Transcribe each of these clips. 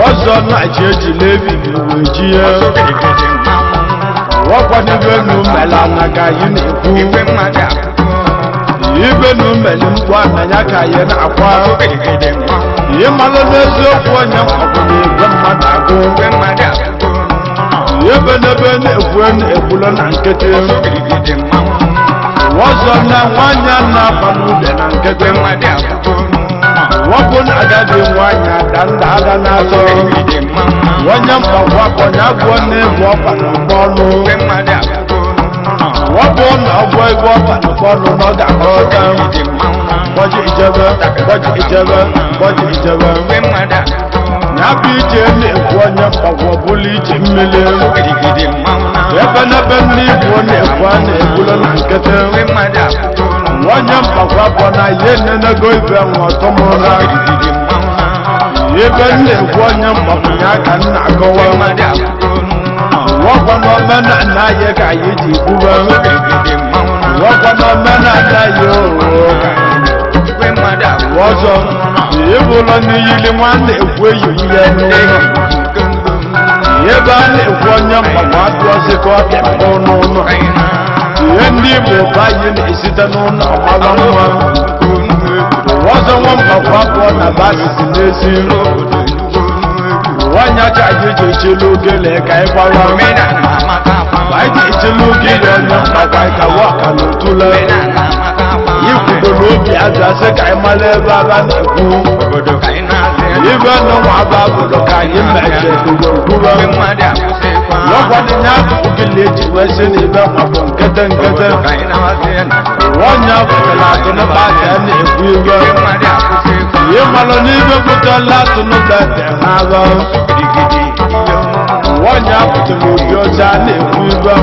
Ọzọ na-eji ejila ebighị wee ji ya ọkwadebe nu mele ana ka anyị na-ekwu ibe nu mele mkpu ananya ka anyị na-akwa ịmalụ n'eziokwu onye maọbụ na igwe mmadụ agụ ebe n'ebe na-ekwu na-ekwulu na nkịtị. Ọzọ na nwanyị na-aba n'ude na nkịtị wọ́pọ̀ agadi nwanyị ada ada na-atọ onye mgbakwa akpọnya agwọ na-ebu ọkpa na mgbe ọnụ wọ́pọ̀ na ọgwọ ibu ọkpa na mgbe ọnụ na ọ ga-akọta gbọji ijebe gbọji ijebe gbọji ijebe ya bụ ije na-ekwu onye mgbakwa bụla ije mmiri ebe n'ebe ndị Igbo na-ekwu a na-ekwulu na nkịtị onye mgbakwa bụ na ihe nenego ibe nwa ọtọmụra ebe m na-ekwu onye mgbakwunye aka m na-akọwa ọgwa na omenala anyị ka anyị ji kwube ọgwa na omenala anyị oo ọzọ ịbụlọ n'iyili nwa na-ekwu eyi ihe n'ụlọ ebe a na-ekwu onye mgbakwa atụọsị ka ọ dị mbụ n'ụlọ ihe ndị Igbo bụ anyị na-esite n'ụlọ ọmara mma ọzọ nwa mgbakwa pụọ na basisi n'ezi nwanyị ka anyị ji echelu ogele ka anyị gbawa anyị ji echelu ogele onye mgbakwa ka waka na otule ikwudo n'obi aja sị ka anyị mara ebe aba na-ekwu ibe nụ nwa aba bụrụ ka anyị meche kwuwe lọ́kọ̀dé ní àbùkù kìlẹ̀ èjì wẹ́ sí ní ibẹ̀ pàpọ̀ nkẹ́tẹ́ nkẹ́tẹ́ wọ́n nyà bùkẹ́lá àtúnú bá tẹ̀ ní èkú ibẹ̀ yìí malọ ní ibẹ̀ bùkẹ́lá àtúnú bá tẹ̀ hàn lọ wọ́n nyà bùkẹ́lá òbí ọjà ní èkú ibẹ̀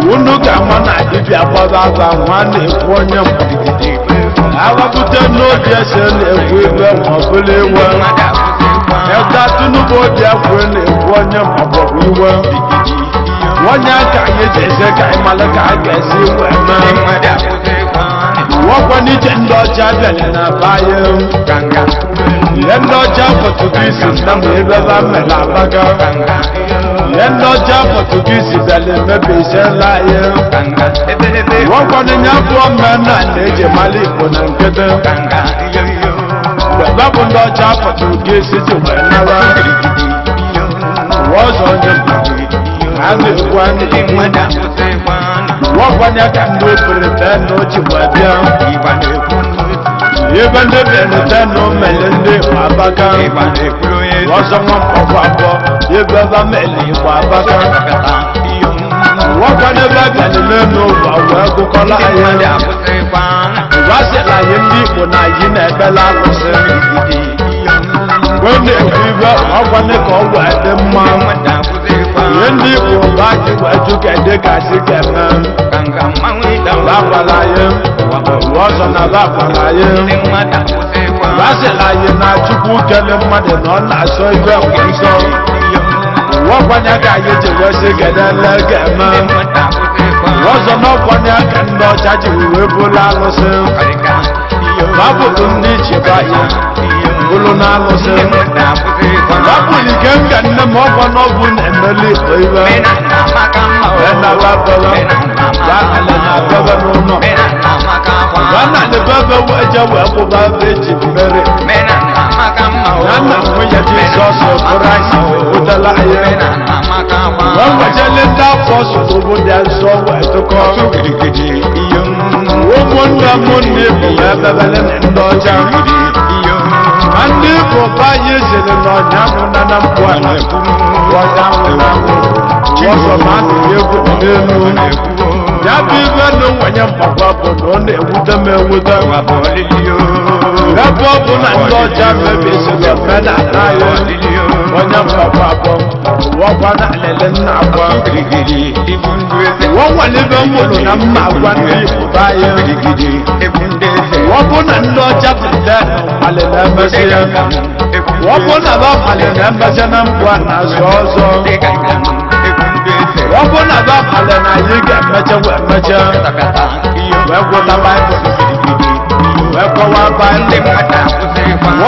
wúnú kà mọ́ nà dibí akpọ́dọ̀ àgbà wọn ní èkú ọnyẹ́ mu awabute n'obi ẹsẹ̀ ní èkú ibẹ̀ wọ́n bụlụ iwe ẹ̀ka Tinubu obi ekwu na-ekwu onye mgbọgbọ iwe onye aka anyị ji eze ka anyị malụ ka a ga-esi wee mee wọkwa n'ije ndị ọcha bịara na be anyị ihe ndị ọcha Pọtụgisi na ma ebe ba mere abaga ihe ndị ọcha Pọtụgisi bịara emebisiela anyị wọkwa n'inye bụ omenala eji mara Igbo na nkịtị mgbe bụ ndị ọcha Pọtụgisi ji wee nara ọzọ onye a na-ekwu a na-ekwu wọkwanye ka ndị obere tenu ji wee bịa ebe ndị bere tenu mere ndị Igbo abaka ọzọ nwa mkpọkwa abụọ ebe ebe mere Igbo abaka wọkwanye ebe bịara n'elu ụlọ wee gụkọla anyị ụwa sịla anyị ndị Igbo na anyị na-ekpere alụsị mgbe na-ekwu ibe ọgwanị ka ọ wee dị mma ihe ndị Igbo bụ anyị wee jụ kedu ka si ga-eme bakwala anyị ọzọ na bakwala anyị basịla anyị na Chukwu kele mmadụ na ọ na-asọ ibe nkwe nsọ ọgwanye ka anyị ji wee sị kedele ga-eme ọzọ na ọgwanye ka ndị ọcha ji wee bụrụ alụsị babụlụ ndị iche anyị bụrụ na alụsị babụlụ ike nga nne m ọgwa n'ọgwụ na-emeli Igbo ibe na-aba bebe ya na bebe n'ụlọ ya na bebe wee je wee kwụba ebe eji mmeri ya na nwunye Jizọs Kraịst wetala anyị wee wejele ndị apọstụl bụ dị nsọ wee tụkọ ụmụnne m ndị Igbo wee bebele ndị ọcha ma ndị Igbo be anyị siri na ọnya nwụ na na mpụ ala ọnya nwụ na nwụ ọsọ ma a na-egwu n'elu ya bụ ibe na onwenye mgbagwa bụ na ọ na-ewute m ewute ebe ọ bụ na ndị ọcha mebisiri omenala anyị onye mgbagwa bụ ọkwa na alele nna agwa wọ́n wà níbẹ̀ ń wòlò na mma agwa ndị Igbo be anyị wọ́n bụ na ndị ọcha bụ ndị malị na emesi ya wọ́n bụ na ba malị na emesi na mbụ a na-azụ ọzọ wọ́n bụ na ba malị na anyị ga-emeche wee meche wee gwụta Baịbụl wee kọwaa Baịbụl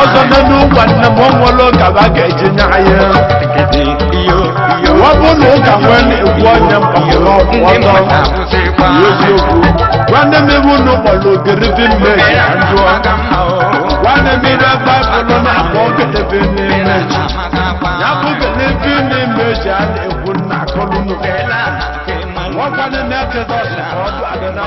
ọzọ n'elu nwanne m o nwere ụka ba ga-eji nye anyị wọ́n bụ na ụka nwee na-ekwu onye mkpọrọ ọtọ eziokwu nwanne m iwu na ụkpọrọ ogiribi mmeji na njụọ nwanne m ire baịbụl na-akpọ ogiribi n'imeji ya bụ ogiribi n'imeji a na-ekwu nna akọlụnụ nwanne m Exodus ka ọ dụ adị na